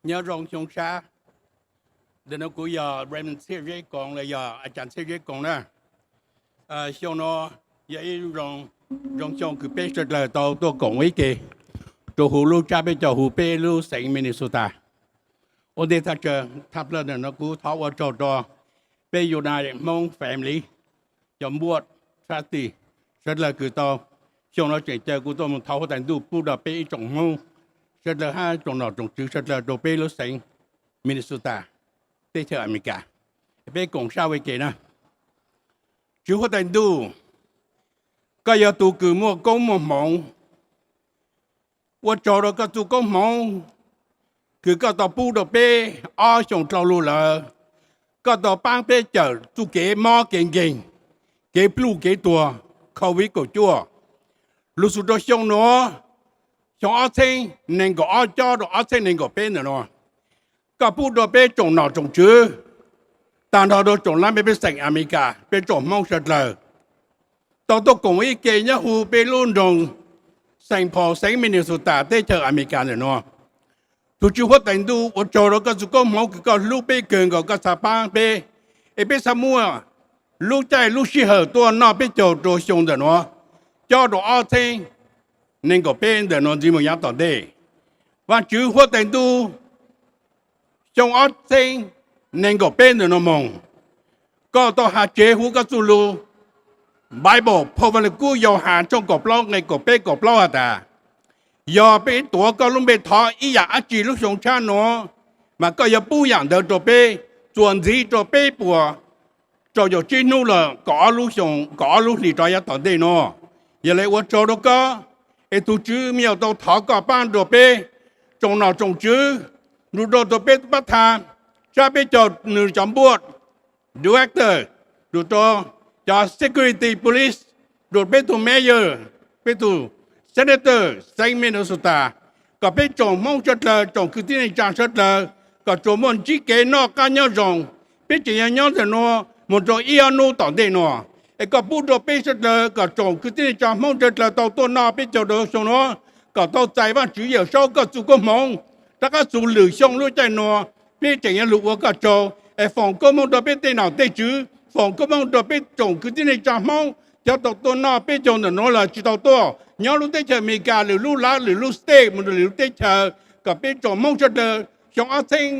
Nyob zoo xyoo sab. Ntawm no kuv yog Reverend Txhiaj Zeb Koos los yog A cas Txhiaj Zeb Koos na. Xyoo no yog ib zoo xyoo kws peb sawv dlawg tau tuaj koom ua ib ke rua huv lub tsab peb caug huv peb lub xeev Minnesota. Ua ntej thaj tsawg thaj plawg ntawm no kuv thov ua tsaug rua peb United Hmoob Family, cov npuaj, trustee, sawv dlawg kws tau xyoo no tseem caw kuv tuaj moog thov huab tais ntuj pub rua peb ib tsoom Hmoob sawv dlawg hab tsoom nom tsoom tswv sawv dlawg rua peb lub xeev Minnesota, teb chaws Amelikas. Peb koom sab ua ke na. Tswv huab tais ntuj, koj yog tug kws muaj koob muaj hmoov. Ua tsaug rua koj txuj koob hmoov kws koj tau pub rua peb ob xyoo dlhau lug lawm. Koj tau paab peb cawm txuj kev mob kev nkeeg, kev pluj kev tuag, COVID kaum cuaj, lug xub rua xyoo nuav, xyoo ob txheeb neeg nkaum ob cob rua ob txheeb neeg nkaum peb ntawm nuav. Koj pub rua peb tsoom nom tsoom tswv, taag nrho rua tsoom lab mej pej xeem Amelikas, peb tsoom Hmoob sawv dlawg tau tuaj koom ib ke nyob huv peb lub nroog Saint Paul, xeev Minnesota, teb chaws Amelikas ntawm nuav. Tug tswv huab tais ntuj, ua tsaug rua koj txuj koob hmoov kws koj hlub peb kawg nkaus, koj txhaj paab peb, es peb txhaj muaj lub caij lub sij hawm tuaj noj peb caug rua xyoo ntawm nuav, cob rua ob txheeb neeg nkaum peb ntawm nuav ntxiv moog yav tom ntej. Vaajtswv huab tais ntuj, xyoo ob txheeb neeg nkaum peb ntawm nuav moog, koj tau has tseg huv koj txuj lug Bible phau Vaj Lug Kub Yauhas tshooj kaum plaub nqe kaum peb kaum plaub has tas, yog peb tuav koj lub npe thov ib yaam dlaab tsi lub xyoo tshab nuav, mas koj yuav pub yaam ntawd rua peb, txuas ntxiv rua peb puas rau caum tsib hnub los kaum ob lub hlis rov yav tom ntej nuav. Yog le ua tsaug rua koj, es tug tswv me nyuam tau thov koj paab rua peb tsoom nom tsoom tswv, nrug rua rua peb tug pab tha, tsab peb caug nwg cov npuaj, director, nrug rua cov security police, nrug peb tug mayor, peb tug senator xeev Minnesota, kom peb tsoom Hmoob sawv dlawg, tsoom kwv tij neej tsaa sawv dlawg, kom tsuas muaj ntsib kev noj qab nyob zoo. Peb tseem yog nyob ntawm nuav moog rua ib ob nub tom ntej nuav, es koj pub rua peb sawv dlawg kom tsoom kwv tij neej tsaa Hmoob sawv dlawg tau tuaj noj peb caug rua xyoo nuav, kom tau txais Vaajtswv Yawm Saub koj txuj koob hmoov, rov qab txug lwm xyoo lub caij nuav, peb tseem yuav lug ua koj tsaug, es foom koob hmoov rua peb tej nom tej tswv, foom koob hmoov rua peb tsoom kwv tij neej tsaa Hmoob, cov tau tuaj noj peb caug ntawm nuav los tsi tau tuaj, nyob lub teb chaws Amelikas lwm lub lav lwm lub state moog rua lwm lub teb chaws, kom peb tsoom Hmoob sawv dlawg xyoo ob txheeb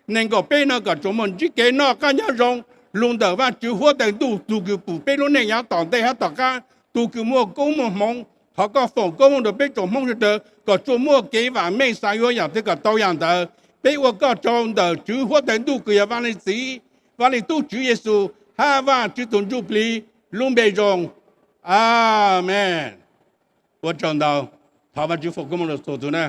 nees nkaum peb no kom tsuas muaj ntsib kev noj qab nyob zoo, lug ntawm Vaajtswv huab tais ntuj tug kws pum peb lub neej yav tom ntej hab tom qab, tug kws muaj koob muaj hmoov. Thov koj foom koob hmoov rua peb tsoom Hmoob sawv dlawg kom tsuas muaj kev vaam meej xav yuav yaam twg kom tau yaam ntawd. Peb ua koj tsaug ntawm Tswv huab tais ntuj kws yog Vaaj Leej Txiv, Vaaj Leej Tub Tswv Yexus hab Vaajtswv tug Ntsuj Plig lub npe zoo. Amees. Ua tsaug ntau. Thov Vaajtswv foom koob hmoov rua txhua tug na.